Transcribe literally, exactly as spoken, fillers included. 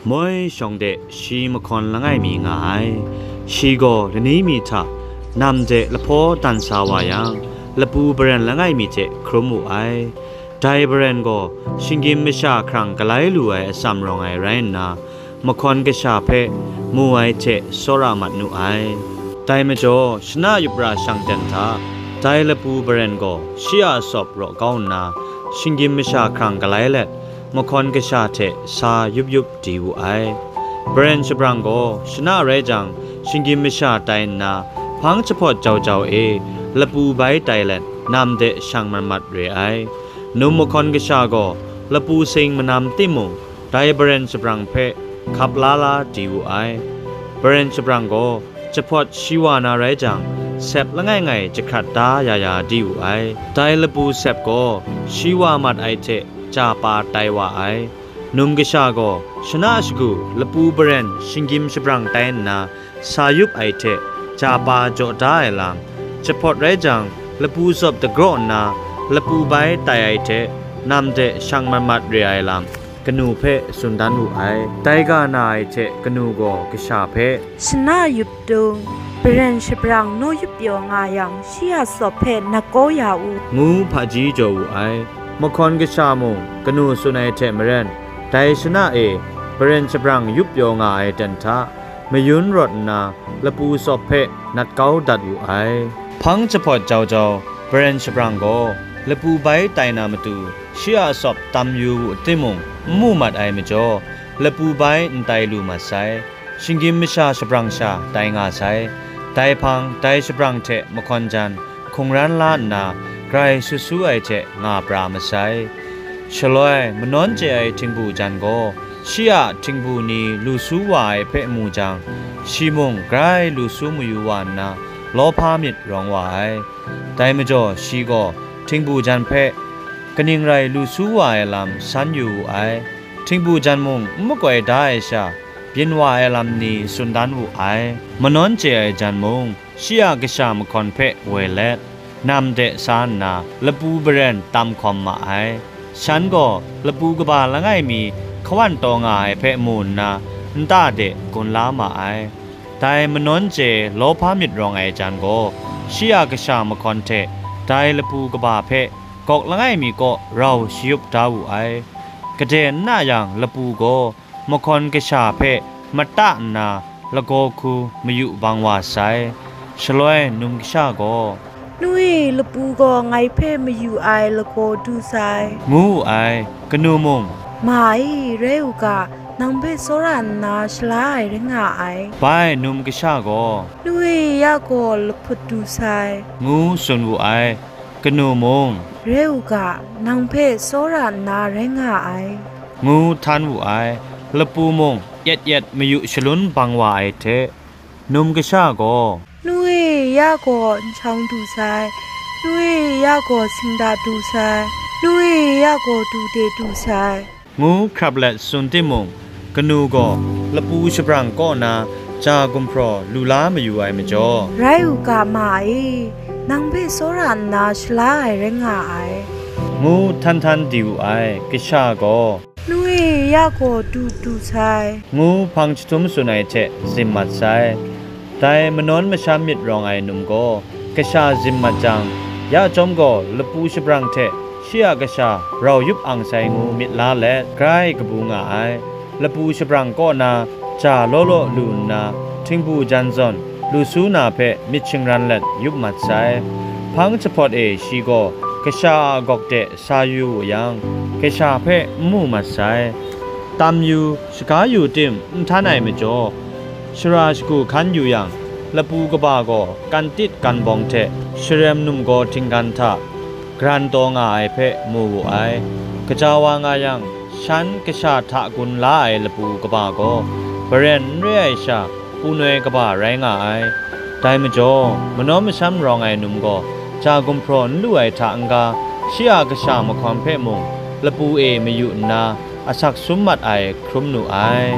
Moi shawng de shi mahkawn langai mi nga ai. Shi gaw lani mi hta nam de lahpaw dan sa wa yang, lapu baren langai mi hte hkrum wu ai. Dai baren gaw shinggyim masha hkrang galai lu ai atsam rawng ai rai nna, mahkawn kasha hpe mu ai hte tsawra mat nu ai. Dai majaw, shana yup ra shang ten hta, dai lapu baren gaw shi a tsawp raw kau nna, shinggyim masha hkrang galai let, mahkawn kasha hte sa yup yup di wu ai. Baren shabrang gaw shana rai jang, shinggyim masha tai nna, hpang jahpawt jau jau e lapu bai tai let, nam de shang mat mat re ai. Num mahkawn kasha gaw lapu sing manam timung, dai baren shabrang hpe hkap la la di wu ai. Baren shabrang gaw jahpawt shi wa na rai jang, sep langai ngai jahkrat da ya ya di wu ai. Dai lapu sep gaw shi wa mat ai hte ja pa tai wa ai. Num kasha gaw shana shagu lapu baren shinggyim shabrang tai nna, sa yup ai hte ja pa jaw da ai lam, jahpawt rai jang, lapu tsawp dagraw nna, lapu bai tai ai hte nam de shang mat mat re ai lam, kanu hpe tsun dan wu ai. Dai ga na ai hte kanu gaw kasha hpe, "Shana yup tung, baren shabrang naw yup pyaw nga yang, shi a tsawp hpe nat kau ya u," ngu hpaji jaw wu ai. Mahkawn kasha mung kanu tsun ai hte maren, dai shana e baren shabrang yup pyaw nga ai ten hta, mayun rawt nna, lapu tsawp hpe nat kau dat wu ai. Hpang jahpawt jau jau, baren shabrang gaw lapu bai tai na matu, shi a tsawp tam yu wu timung, n mu mat ai majaw, lapu bai n tai lu mat sai. Shinggyim masha shabrang sha tai nga sai. Dai hpang, dai shabrang hte mahkawn jan hkungran la nna, grai sut su ai hte nga pra masai. Shaloi, manawn chye ai htingbu jan gaw, shi a htingbu ni lu su wa ai hpe mu jang, shi mung grai lu su mayu wa nna, lawhpa myit rawng wa ai. Dai majaw, shi gaw htingbu jan hpe kaning rai lu su wa ai lam san yu wu ai. Htingbu jan mung n makoi da ai sha, byin wa ai lam ni tsun dan wu ai. Manawn chye ai jan mung, shi a kasha mahkawn hpe woi let, nam de sa nna, lapu baren tam hkawm ma ai. Shan gaw lapu kaba langai mi hkawan taw nga ai hpe mu nna, nta de gun la ma ai. Dai manawn chye lawhpa myit rawng ai jan gaw, shi a kasha mahkawn hte dai lapu kaba hpe gawk langai mi kaw rau shayup da wu ai. Gade n na yang, lapu gaw mahkawn kasha hpe mata nna, lagaw hku mayu bang wa sai. Shaloi num kasha gaw, "Nu e, lapu gaw ngai hpe mayu ai lagaw du sai," ngu wu ai. Kanu mung, "Ma e, rai u ga, nang hpe tsawra nna shala ai rai nga ai." Bai num kasha gaw, "Nu e, ya gaw lahput du sai," ngu tsun wu ai. Kanu mung, "Rai u ga, nang hpe tsawra nna rai nga ai," ngu htan wu ai. Lapu mung yet yet mayu shalun bang wa ai hte, num kasha gaw, "Nu e, ya gaw nhkyang du sai, nu e, ya gaw singda du sai, nu e, ya gaw du de du sai," ngu hkrap let tsun timung, kanu gaw lapu shabrang kaw na ja gumhpraw lu la mayu ai majaw, "Rai u ga, ma e, nang hpe tsawra nna shala ai rai nga ai," ngu htan htan di wu ai. Kasha gaw, "Nu e, ya gaw du du sai," ngu hpang jahtum tsun ai hte zim mat sai. Dai manawn masham myit rawng ai num gaw, kasha zim mat jang, ya chyawm gaw lapu shabrang hte shi a kasha rau yup ang sai ngu myit la let, grai kabu nga ai. Lapu shabrang kaw na ja law law lu nna, htingbu jan zawn lu su na hpe myit shingran let yup mat sai. Hpang jahpawt e shi gaw kasha a gawk de sa yu wu yang, kasha hpe n mu mat sai. Tam yu, shaga yu tim n htan ai majaw, shara shagu hkan yu yang, lapu kaba gaw kantit kanbawng hte sharem num gaw htinggan hta garan taw nga ai hpe mu wu ai. Kaja wa nga yang, shan kasha hta gun la ai lapu kaba gaw, baren n re ai sha, punoi kaba rai nga ai. Dai majaw, manaw masham rawng ai num gaw, ja gumhpraw n lu ai hta n-ga, shi a kasha mahkawn hpe mung lapu e mayu nna, asak sum mat ai hkrum nu ai.